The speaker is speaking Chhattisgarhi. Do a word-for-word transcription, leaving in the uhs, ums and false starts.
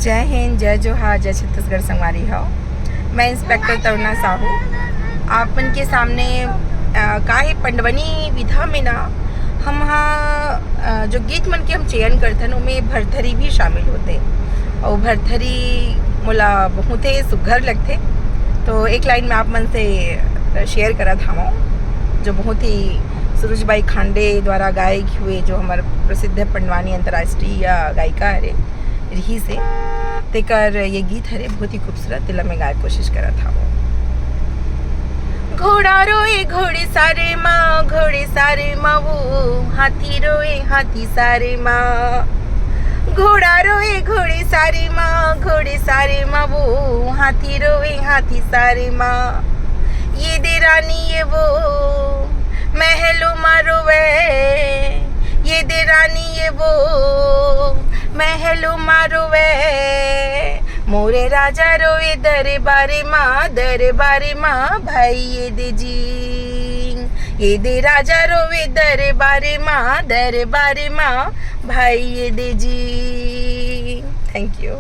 जय हिंद, जय जोहार, जय छत्तीसगढ़ संगवारी हो। मैं इंस्पेक्टर तरुणा साहू, आप मन के सामने अ, का हे, पंडवनी विधा में ना हम हा अ, जो गीत मन के हम चयन करथन, ओमे भरथरी भी शामिल होथे। अउ भरथरी मोला बहुते सुघर लगथे, तो एक लाइन में आप मन से शेयर करत हवं, जो बहुत ही सुरुज बाई खांडे द्वारा गाए हुए, जो हमर प्रसिद्ध पंडवानी अंतर्राष्ट्रीय गायिका हरे, रिहिस हे, तेकर ये गीत हरे बहुत ही खूबसूरत, तेला मैं गाए कोशिश करत हवं। घोड़ा रोए घोड़े सारे माँ, घोड़े सारे माँ वो, हाथी रोए हाथी सारे माँ। घोड़ा रोए घोड़े सारे माँ, घोड़े सारे माँ वो, हाथी रोए हाथी सारे माँ। ये दे रानी ये वो, महलों मा रोवे। ये दे रानी ये वो, महलों मा रोवे। मोरे राजा रोवे दरबार मा, दरबार मा भाई ये दे जी। ये दे राजा रोवे दरबार मा, दरबार मा भाई ये दे जी। Thank you.